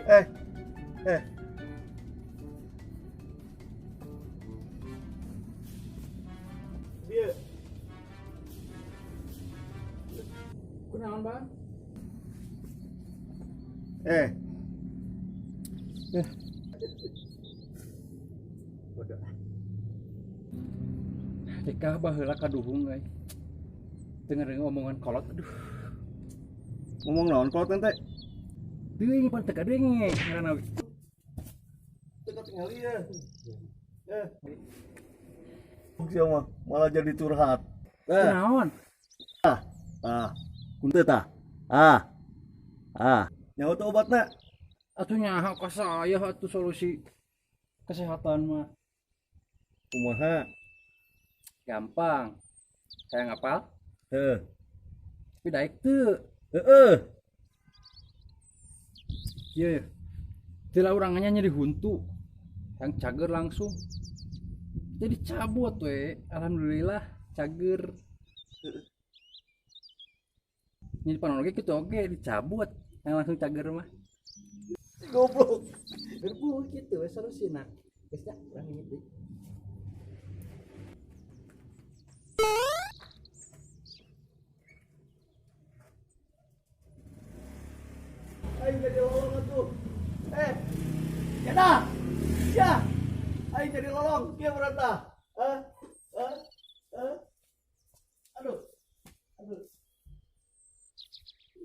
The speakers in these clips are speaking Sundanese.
Eh. Eh. Dia. Kunaon, Bang? Eh. Eh. Bodoh. Deka baheula kaduhung euy. Dengerin omongan kolot, aduh. Ngomong naon kolot teh? Teuing pan teu kadenge ngaranna. Teu katingali ya. Eh. Sia mah malah jadi curhat. Eh. Kunaon? Ah. Ah. Teu tah. Ah. Ah. Nyaho teu obatna? Atuh nyaho ka saya atuh solusi kesehatan mah. Kumaha? Gampang. Kayak ngapal? Heeh. Tapi daek teu. Heeh. Iya ya. Teu lah urang nya nyeri huntu. Yang cager langsung. Jadi cabut we. Alhamdulillah cager. Ini panon oge kitu oge dicabut. Yang langsung cager mah. Goblok. Gerbu kitu we solusina. Geus dah urang ini deui. Aing jadi lolong atuh. Eh. Jada. Ya. Aing jadi lolong, kieu berantah. Hah? Hah? Hah? Aduh. Aduh.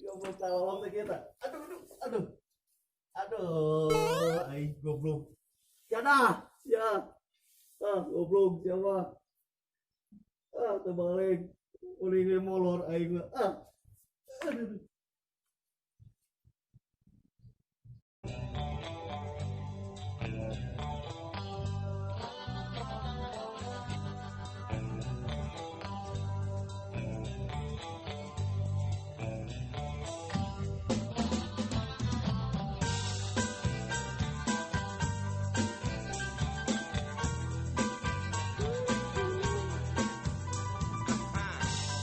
Goblok tah lolong teh kieu tah. Aduh, aduh, aduh. Aduh, aing goblok. Jada. Ya. Ah, goblok siapa? Ah, terbalik. Uling molor aing mah. Ah. Aduh.